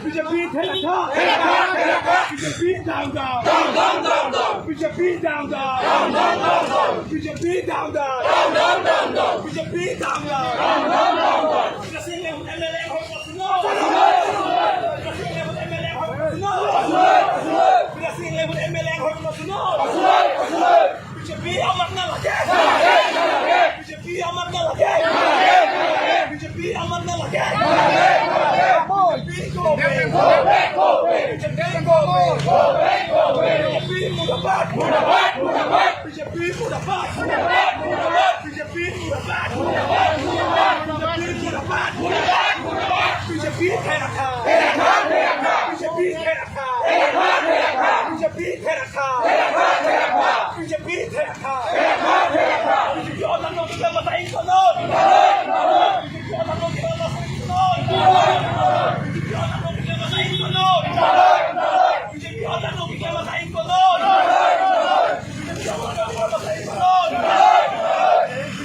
BJP BJP BJP down down down down down down BJP down down down down down down BJP down down down down down down BJP down down down down down down MLA BJP আমাক নালাগে, BJP আমাক নালাগে, BJP আমাক নালাগে। BJP go back, go back, go back, BJP go back, go back, go back, BJP মুৰ্দাবাদ, মুৰ্দাবাদ, মুৰ্দাবাদ, BJP মুৰ্দাবাদ, মুৰ্দাবাদ, মুৰ্দাবাদ, বিজেপি মুৰ্দাবাদ, মুৰ্দাবাদ, মুৰ্দাবাদ, বিজেপি মুৰ্দাবাদ, মুৰ্দাবাদ, মুৰ্দাবাদ, বিজেপি থেৰাখা, থেৰাখা, থেৰাখা, বিজেপি থেৰাখা, থেৰাখা, থেৰাখা, বিজেপি থেৰাখা, থেৰাখা, থেৰাখা, বিজেপি থেৰাখা, থেৰাখা, থেৰাখা, বিজেপি অনান্য কিবা মাথাই কনত, বিজেপি অনান্য কিবা মাথাই কনত, বিজেপি অনান্য কিবা মাথাই কনত, বিজেপি অনান্য কিবা মাথাই কনত, বিজেপি অনান্য কিবা মাথাই কনত,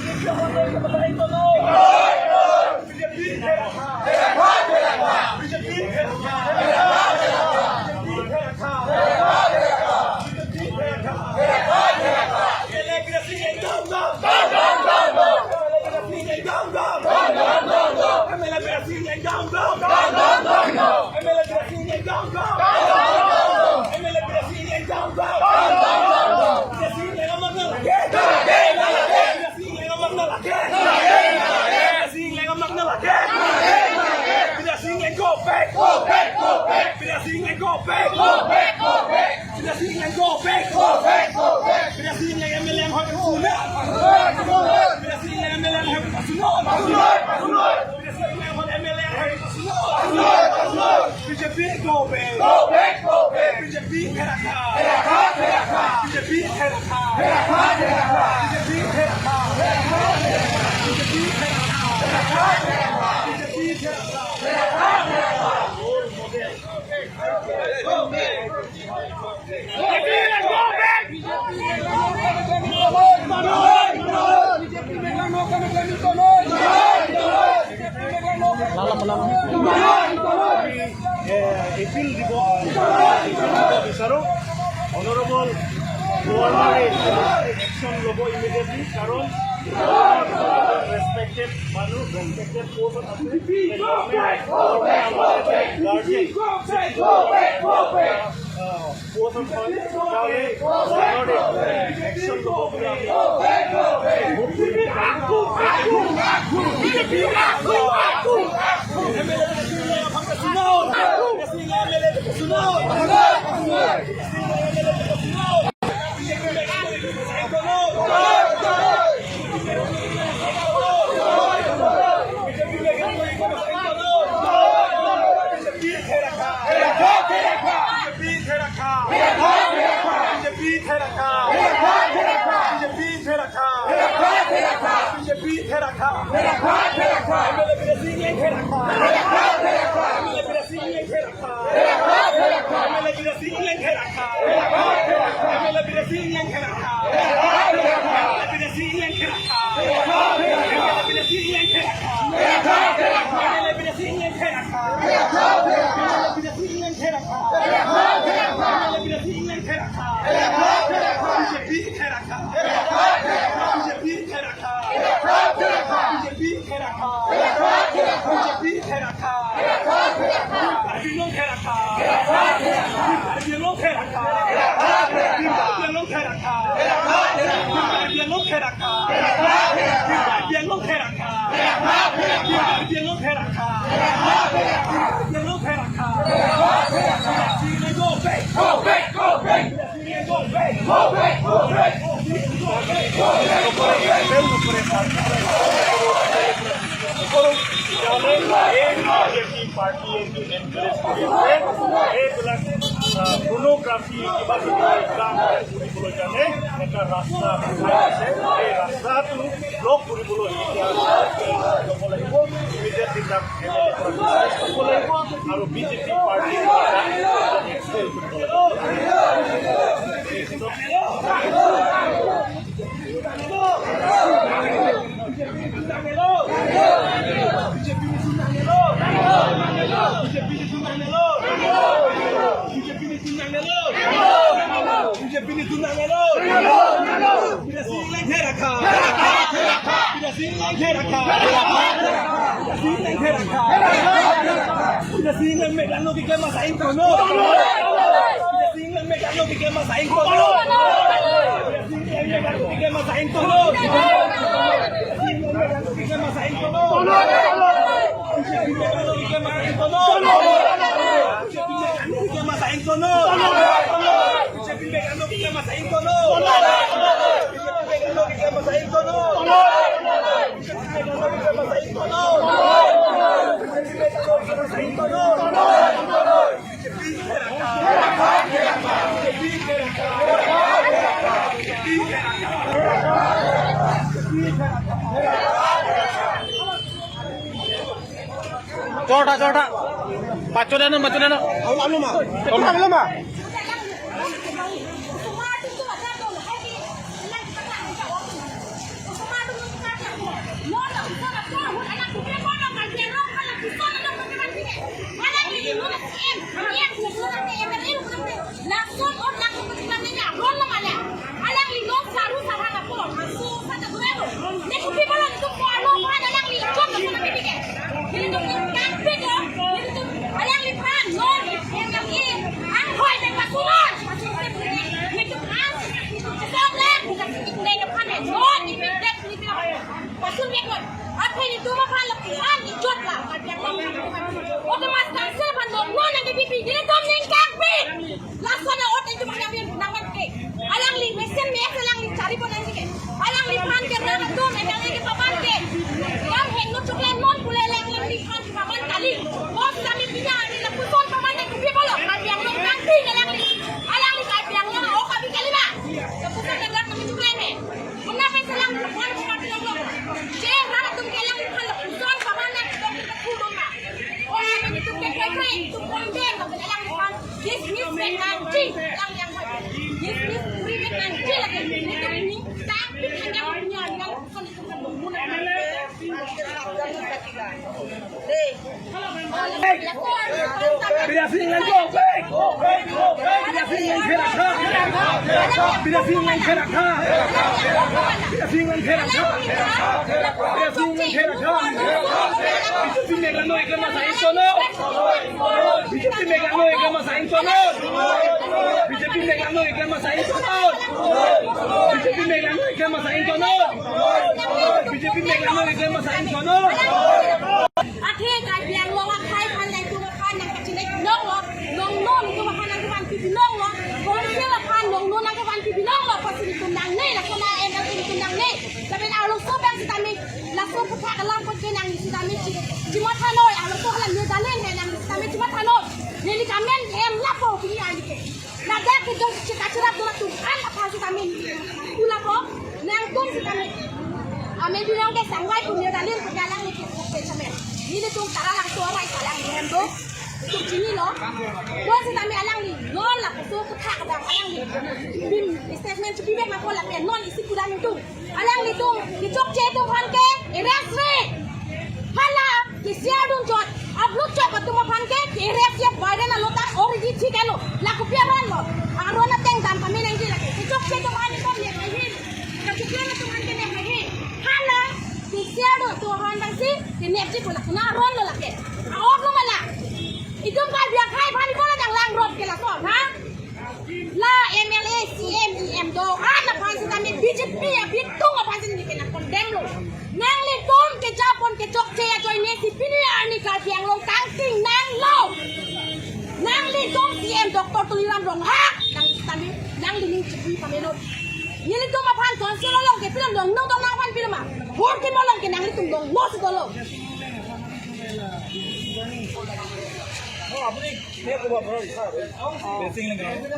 বিজেপি অনান্য কিবা মাথাই কনত, বিজেপি থেৰাখা, থেৰাখা, থেৰাখা, বিজেপি থেৰাখা, থেৰাখা, থেৰাখা, বিজেপি থেৰাখা, থেৰাখা, থেৰাখা, বিজেপি থেৰাখা, থেৰাখা, থেৰাখা, down down down down down down down down down down down down MLA down down down down down down MLA down down down down down MLA down down down down down আমাক নালাগে, নালাগে, নালাগে, আমাক নালাগে, নালাগে, নালাগে, আমাক নালাগে, নালাগে, go back, go back, go back, go back, go back, go back, go back, go back, go back, MLA হয় কোনে, MLA হয় MLA হয় BJP go back, go back, go back, BJP থেৰাখা, থেৰাখা, থেৰাখা, বিজেপি থেৰাখা, থেৰাখা, থেৰাখা, বিজেপি থেৰাখা, থেৰাখা, বিজেপি থেৰাখা, থেৰাখা, থেৰাখা, বিজেপি থেৰাখা, থেৰাখা, থেৰাখা। Go back, go back, BJP BJP আমি এপিল দিব বিচাৰোঁ, অনাৰেবল গভৰ্ণৰে একশ্যন ল'ব ইমিডিয়েটলি, কাৰণ ৰেচপেক্টেড মানুহ, ৰেচপেক্টেড পষ্টত আছে। গাৰ্জিয়ান পষ্টত হয়, তেতিয়াহ'লে গভৰ্ণৰে একশ্যন ল'ব বুলি আমি হোপ কৰিব পাৰোঁ। BJP MLA MLA BJP থেৰাখা, BJP থেৰাখা, BJP থেৰাখা, MLA Singh থেৰাখা, MLA Singh থেৰাখা, MLA Singh থেৰাখা, MLA Singh থেৰাখা, MLA Singh থেৰাখা, MLA Singh থেৰাখা, MLA Singh থেৰাখা, MLA Singh থেৰাখা, MLA Singh থেৰাখা, BJP থেৰাখা, BJP থেৰাখা, BJP থেৰাখা, BJP থেৰাখা, Karbi থেৰাখা, Karbi থেৰাখা, Karbi থেৰাখা, Karbi থেৰাখা, Karbi থেৰাখা, Karbi থেৰাখা, Karbi থেৰাখা। Go back, go back, go back, go back, go back, go back, go back, go back. Expel নকৰে, নকৰোঁ, তেতিয়াহ'লে এই BJP পাৰ্টীয়ে যি encourage কৰি আছে এইবিলাক pornography, কিবা কিবি কাম কৰিবলৈ কাৰণে এটা ৰাস্তা দেখাই আছে। এই ৰাস্তাটো ব্লক কৰিবলৈ এতিয়া ল'ব লাগিব। ইমিডিয়েটলি তাক এম এল এ পৰা ডিছমিছ কৰিব লাগিব আৰু বিজেপি পাৰ্টীৰ পৰা তাক এক্সপেল কৰিব লাগিব। ঘেৰা খা, ঘেৰা খা, ঘেৰা খা। চটা চটা বাচ্চা না, বাচ্চা না।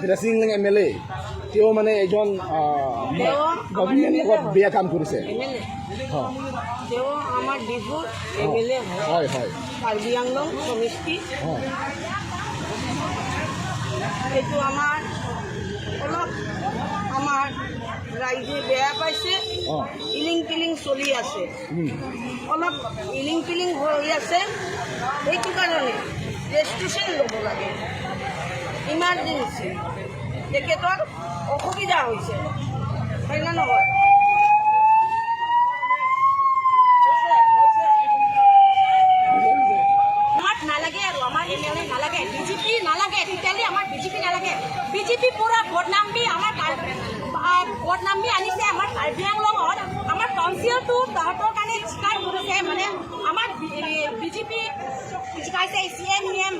বিৰাচিংলেং এম এল এ তেওঁ মানে এজন গভৰ্ণমেণ্ট লগত বেয়া কাম কৰিছে। তেওঁ আমাৰ ডিফুৰ এম এল এ হয়। হয় হয়। কাৰ্বি আংলং সমষ্টি। হয়। সেইটো আমাৰ অলপ আমাৰ ৰাইজে বেয়া পাইছে। ইলিং পিলিং চলি আছে, অলপ ইলিং পিলিং হৈ আছে। সেইটো কাৰণে ৰেজিষ্ট্ৰেশ্যন ল'ব লাগে ইমাৰ্জেঞ্চি। তেখেতৰ অসুবিধা হৈছে, হয় নে নহয়? বদনাম বি আনিছে আমাৰ কাৰ্বি আংলঙত। আমাৰ কাউন্সিলটো তাহাঁতৰ কাৰণে জিকাই কৰিছে, মানে আমাৰ বিজেপি জিকাইছে, চি এম এম।